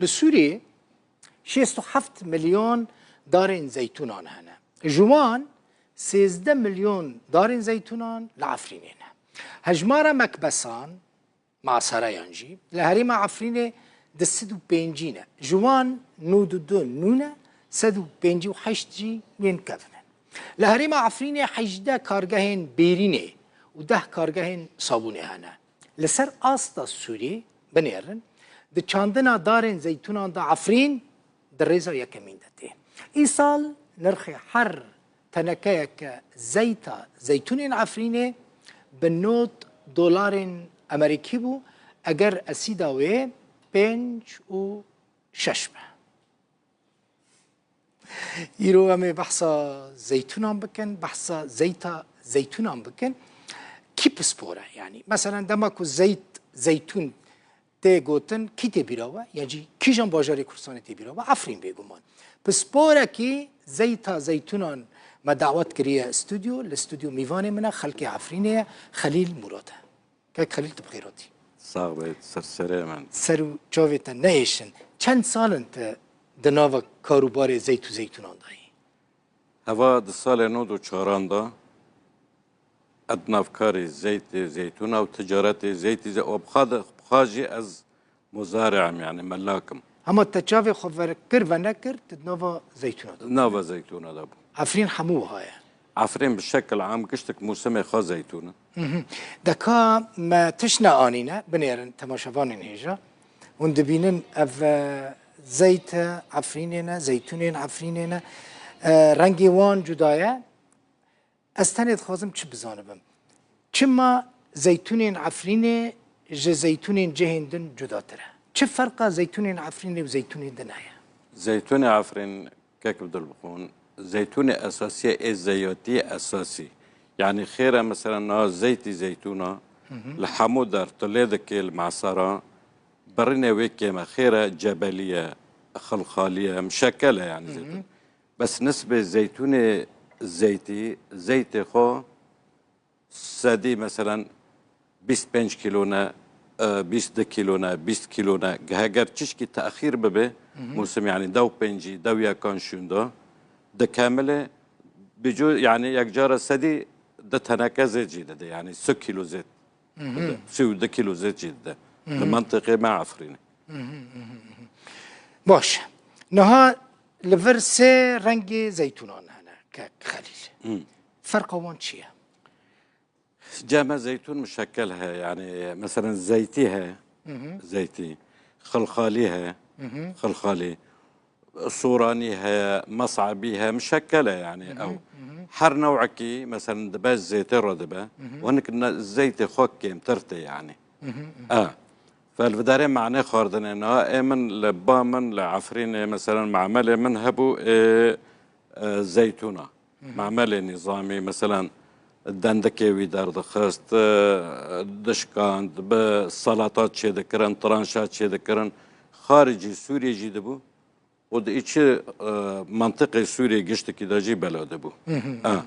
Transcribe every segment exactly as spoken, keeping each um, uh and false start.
Li Sûriyê şêst û heft milyon darên zeytûnan hene. Ji wan sêzdeh milyon darên zeytûnan li Efrînê ne. Hejmara mekbesan, masereyan jî, li herêma Efrînê di sed û pêncî ne. Ji wan nod û du nû ne, sed û pêncî û heşt jî yên kevin in. Li herêma Efrînê hejdeh kargehên bêrînê û deh kargehên sabûnê hene. Li ser asta Sûrî, binêrin, di çandina darên zeytûnan de Efrîn di rêza yekemîn de tê. Îsal nirxê her tenekeyeke zeyta zeytûnên Efrînê bi nod dolarên Amerîkî bû, eger esîda wê pênc û şeş be. Îro em ê behsa zeytûnan bikin, behsa zeyta zeytûnan bikin. Kî pispor e? Yanî, meselen, dema ku zeyt, zeytûn tê gotin, kî tê bîra we? Yan jî kîjan bajarê Kurdistanê tê bîra we? Efrîn, bêguman. Pisporekî zeyta zeytûnan me dawet kiriye stûdyo, li stûdyo mîvanê min e, xelkê Efrînê ye, Xelîl Murad e. Kek Xelîl, tu bi xêr hatî. Sax be, ser serê min. Ser û çavê te nehêşin. Çend sal in tu di nava karûbarê zeyt û zeytûnan de yî? Heva di salê nod û çaran de ez navkarê zeytê zeytûna û ticaretê zeytî ze-, û bi xwe de, bi xwe jî ez muzari'im, yanî melak im. Hema te çavê xwe vekir venekir, tu di nava zeytûna de bû. Nava zeytûna de bû. Efrîn hemû wiha ye. Efrîn bi şekil am giştik mûsimê xwe zeytûn in. Mhm. De ka me tişt neanîne, binêrin temaşevanên hêja. Hûn dibînin ev, e, zeyt e, Efrînê ne, zeytûnên Efrînê ne. E, rengê wan cuda ye. Ez tenê dixwazim çi bizanibim? Çima zeytûnên Efrînê ji zeytûnên cihên din cudatir e? Çi ferqa zeytûnên Efrînê û zeytûnên din heye? Zeytûnê Efrîn, kek bi dil bixwin, zeytûnê esasî ye, ê zeyatiyê esasî. Yanî xêr e, mesela, niha zeytî zeytûna Hı hı. li hemû der tu lê dikê li mesera, birînê wê kêm e. Xêr e, cebelî ye, xilxalî ye, muşekkel e, yanî Hı hı. zeytûn. Bes nisbê zeytûnê zeytî, zeytê xwe sedî, meselen, bîst pênc kîlo ne, e, bîst du kîlo ne, bîst kîlo ne. Heger çişkî texîr bibe, Hı hı. mûsim, yanî dew pêncî, dew yekan şûnda, di kemilê bicû, yanî yek cara sedî du teneke zêt jî dide, yanî sê kîlo zêt. Hı hı. Dide. Sê û du kîlo zêt jî dide. Hı hı. Li mentiqê me Efrînê. Hı hı, hı hı, hı hı. Baş. Niha li vir sê rengê zeytûnan hene, kek Xelîl. Hı. Ferqa wan çi ye? Cem e, zeytûn muşekkel heye, yanî, meselen, zeytî heye, Hı hı. zeytî, xilxalî heye, Hı hı. xilxalî, soranî heye, mes'ebî heye, muşekkel e, yanî, Hı hı, ew. hı hı. Her newekî, meselen, dibe zeytê re dibe, Hı hı. û hinek ne-, zeytê xwe kêmtir tê, yanî. Hı hı, hı hı. E, fel vidarê manê xwarinê na, ê min li ba min li Efrînê, meselen, mamelê min hebû, ê, e, zeytûna. Hı hı. Mamelê nîzamî, meselen, dendikê wî derdixist, e, dişkand, bi salata çêdikirin, tranşa çêdikirin. Xaricî Sûriyê jî dibû û di îçi, e, mentiqê Sûriyê giştikî de jî bela dibû. Hı hı. Ha.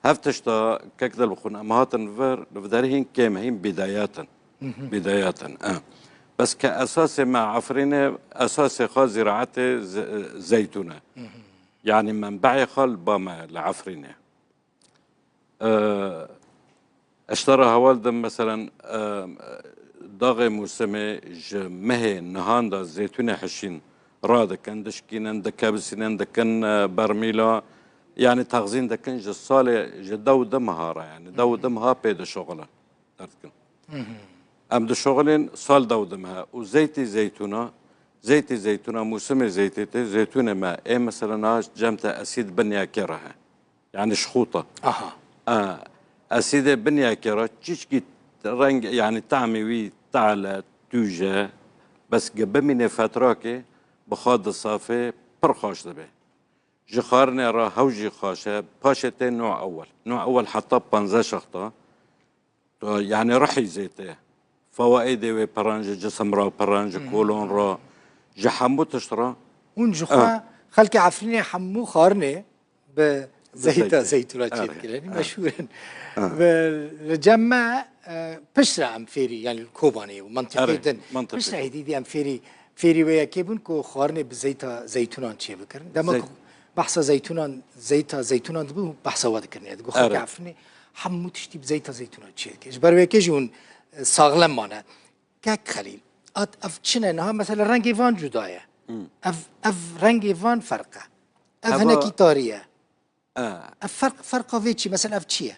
Hev tişta kek dil bixwin, em hatin vir, li vidarê hîn kêm e, hîn bîdayat in. Hı hı. Bîdayat in, ha. Bes ke esasê me Efrînê, esasê xwe zîraetê ze-, zeytûn e. Hı hı. Yanî menbeê xwe li ba me li Efrînê. Ee, ez ji te re heval dim, meselen, ee, daxê mûsimê ji mehê nihan de zeytûnê hişîn radikin, dişkînin, dikebisînin, dikin, ee, bermîla, yanî texzîn dikin ji salê, ji dew di meha re, yanî dew di meha pê dişuxulin. Derdikin. Hı hı. Em dişuxulên sal dew di meha û zeytî zeytûna, zeytî zeytûna, mûsimê zeytê tê, zeytûnê me, ê mesela niha cem te esîd binyakê re he. Yanî şixûta. Aha. E, esîdê binyakê re çişkî reng, yanî tamî wî tale, tûj e, bes ge bimînê fetrakê, bi xwe disafê, pir xweş dibe. Ji xwarinê re hew jî xweş e, paşê tê nû ewel. Nû ewel heta panzdeh şexta. Tu, yanî rihî zêde. Fewaîdê wê piran ji cisim re, piran ji Hı hı. kolon re, ji hemû tişt re. Hûn ji xwe, Ha. xelkê Efrînê hemû xwarinê bi Bi zeyta zeytûn. zeytûna Ha, çêdikir. Yanî ha. meşhûr in. Ha. Ve li cem me, e, piştre em fêrî, yanî li Kobanê û mentiqê Erê, din. mentiqê Piştre din. hêdî dî em fêrî fêrî wê yekê bûn ku xwarinê bi zeyta zeytûnan çê bikirin. Dema Zeyt- ku behsa zeytûnan, zeyta zeytûnan dibû, behsa we dikirin. Digot, Evet. Xelkê Efrînê hemû tiştî bi zeyta zeytûnan çê dike. Ji ber wê yekê jî hûn, e, saxlem mane. Kek Xelîl, at ev çi ne niha? Mesela rengê van cuda ye. Ev, ev rengê van ferq e. Ev Heva- hinekî tarî ye. E. Ev ferq, ferqa vê çi? Mesela ev çi ye?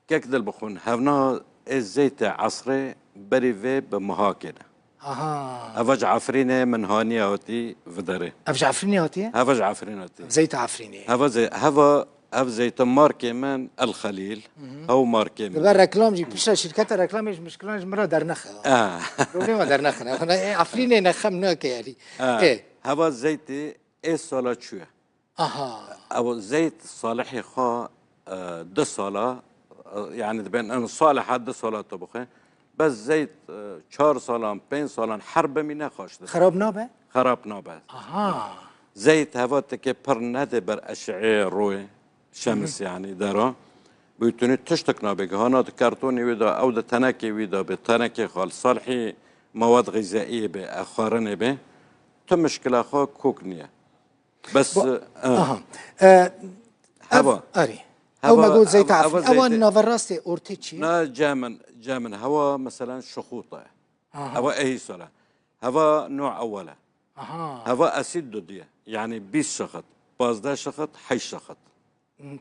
Kek Dilbixwin, hevna ê zeytê esrê berî vê bi mihakê ne. Aha. Heva ji Efrînê min haniye hatî viderê. Ev ji Efrînê hatiye? Heva ji Efrînê hatî. Zeyta Efrînê. Heva ze-, heva, ev zeyta markê min El Xelîl, hew markê min. Dibe reklam jî, pişta şirketa reklamê ji mişkilan ji min re dernexe. Ah. Problema dernexe. Efrînê ne xem nake yani. Ah. Ê. Heva zeytê ê sala çûye. Aha. Ew zeyt salihê xwe, e, du sala, e, yani dibên en saliha du sala tu bixwe. Bes zeyt, e, çar salan, pênc salan her bimîne xweş dibe. Xerab nabe? Xerab nabe. Aha. Zeyt heva tike pir nede ber eşe'ê royê, şemis yani dera. Bûtûnî tiştek nabe. Gihana di kartonê wî de, ew di tenekê wî de be, tenekê xwe li salihî mewad xîzeyî be, e, xwarinê be. Tu mişkila xwe kok niye. Bes, Bo-, e, aha. E, Heva. Ev, arî. Heva, Ew me got zeyta ev, Efrîn. Ewa zeytê- naverastê ortê çi ye? Na, cem min, cem min. Heva, meselen, şixûta ye. Aha. Heva ehî sala. Heva nû ewel e. Aha. Heva esîd dudiye. Yani bîst şixit, pazdeh şixit, heşt şixit.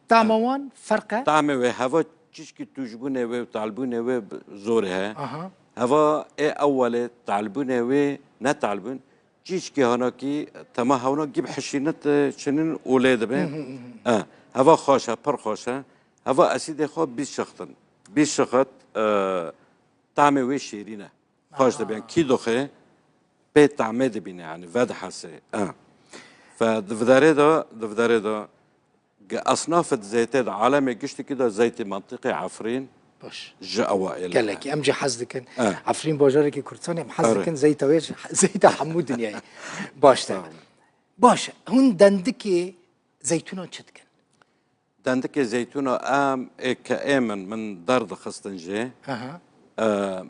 Tama wan ferq e? Tamê wê heva çişkî tûjbûnê wê û talbûnê wê bi-, zorê heye. Aha. Heva ê ewelê talbûnê wê ne talbûn, çişkî hanakî tema hewna gîb hişînit, e, çinin û lê dibe. Hı hı, hı hı. E, heva xweş e, pir xweş e. Heva esîdê xwe bîst şixtin. Bîst şixit, e, tamê wê şêrîn e. Xweş dibe. Aha. Kî doxê pê tamê dibîne, yani vedihesê. E. Fe di viderê de, di viderê de Ge-, esnafê zeytê di alemê giştikî de zeytê mentiqê Efrîn Baş. Ji ewaîl e. Gelekî. Em jî hez dikin. E. Efrîn bajarekî Kurdistanê, em hez Erê. dikin zeyta wê, zeyta hemû dinyayê. Baş te. Sağ olun. Baş, hûn dendikê zeytûnan çi dikin? Dendikê zeytûna em ê ke ê min, min derdixistin jê. Aha. E,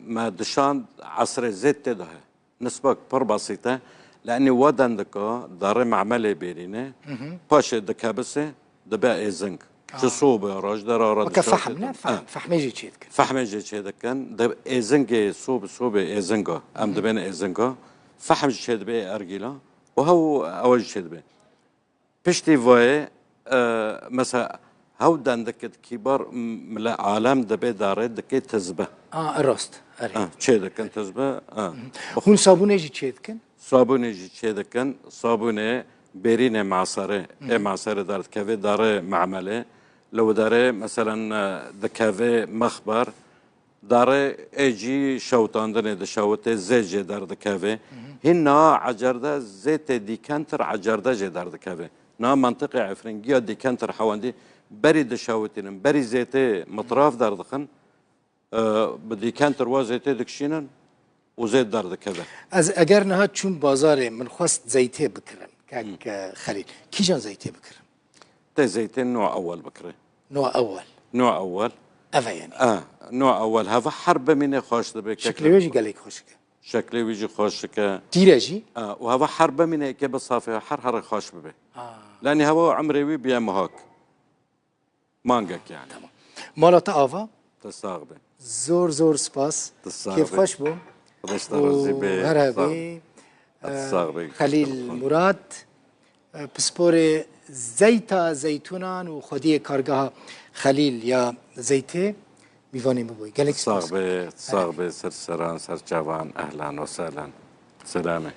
me dişand esrê zêt tê de heye. Nisbek pir besît e. Li enî we dendika darê me'melê bêrîne, Hı hı. paşê dikebise, dibe êzing. Ji Ah. sobê, rajdera re Weke dişa fehm ne? têtin. Fehm, Ha. fehmê jî çê dikin. Fehmê jî çê dikin. Di êzingê sob, sobê êzinga. Em Hı hı. dibên êzinga. Fehm jî çê dibe ergîla. Û hew ew jî çê dibe. Piştî vayê, e, mesela, hew dendikit kîbar m-, mile alem dibe darê dikê tizbe. A, e, rast. Erê. Ha, çê dikin tizbe, ha. Hûn sabûnê jî çê dikin? Sabûnê jî çê dikin. Sabûnê bêrînê masarê. Hı hı. Ê masarê derdikeve darê me'melê. Li widarê, meselen, e, dikeve mexber. Darê ê cî şewitandinê dişewitê, zêt jê derdikeve. Hı hı. Hîn niha ecerde zêtê dîkentir ecerde jê derdikeve. Niha mentiqê Efrîngiya dîkentir hewendî berî dişewitînin, berî zêtê mitraf derdixin, e, bi dîkentir wa zêtê dikişînin û zêt derdikeve. Ez eger niha çûm bazarê, min xwest zeytê bikirim, kek, Hı. e, Xelîl. Kîjan zeytê bikirim? Tê zeytê nû ewel bikirê. Nû ewel. Nû ewel. Ev e yani. E, nû ewel. Heva her bimîne xweş dibe. Şeklê wê jî gelek xweşik e. Şeklê wî jî xweşik e. Tîr e jî. E, û heva her bimîne eke bi safê her herê xweş bibe. Aa. Lenî heva emrê wî biye mihak. Mangek yani. Tamam. Mala te ava? Te sax be. Zor zor spas. Te sax be. Kêfxweş bû. Xwedê ji te razî be. Û her hebî. Sax be. Te sax be. Xelîl Murad, e, pisporê zeyta zeytûnan û xwediyê kargeha Xelîl ya zeytê mîvanê min bûyî. Gelek spas. Sax be, sax be, ser seran, ser çavan, ehlan ve sehlan. Selamê.